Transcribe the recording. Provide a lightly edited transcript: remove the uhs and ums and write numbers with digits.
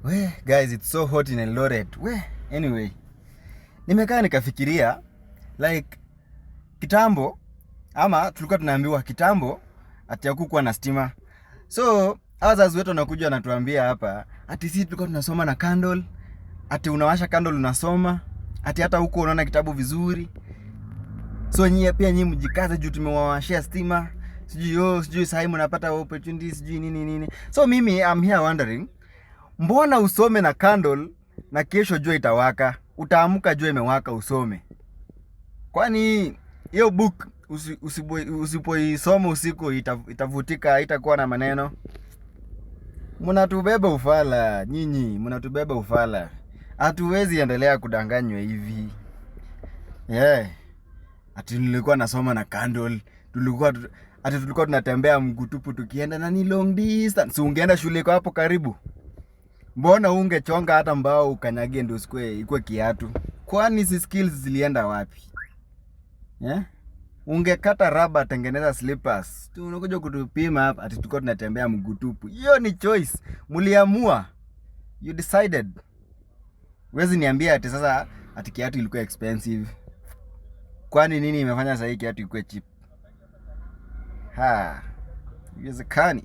We, guys, it's so hot in Eldoret. We, anyway, nimekaa nikafikiria, like, kitambo ama tulikuwa tunaambiwa kitambo ati hakukuwa na stima. So wazazi wetu wanakuja wanatuambia hapa ati sisi tulikuwa tunasoma na candle, ati unawasha candle unasoma, ati hata huko unaona kitabu vizuri. So nyie pia nyinyi mjikaze juu tumewawashia stima. Sijui yo, sijui sahii mnapata opportunity, sijui nini nini. So mimi I'm here wondering, mbona usome na candle na kesho jua itawaka? Utaamka jua imewaka usome. Kwani hiyo book usipoisoma usiku itavutika, haitakuwa na maneno? Mnatubeba ufala nyinyi, mnatubeba ufala. Hatuwezi endelea kudanganywa hivi. Yeah. Ati nilikuwa nasoma na candle, ati tulikuwa tunatembea mguu tupu tukienda na ni long distance. Si ungeenda shule iko hapo karibu? Mbona ungechonga hata mbao ukanyagie ndio usikue ikue kiatu? Kwani si skills zilienda wapi? Yeah? Ungekata raba, tengeneza slippers. Tu unakuja kutupima hapa ati tulikuwa tunatembea mguu tupu. Hiyo ni choice. Mliamua. You decided. Huwezi niambia ati sasa ati kiatu ilikuwa expensive. Kwani nini imefanya sasa hii kiatu ikuwe cheap? Ha. Haiwezekani.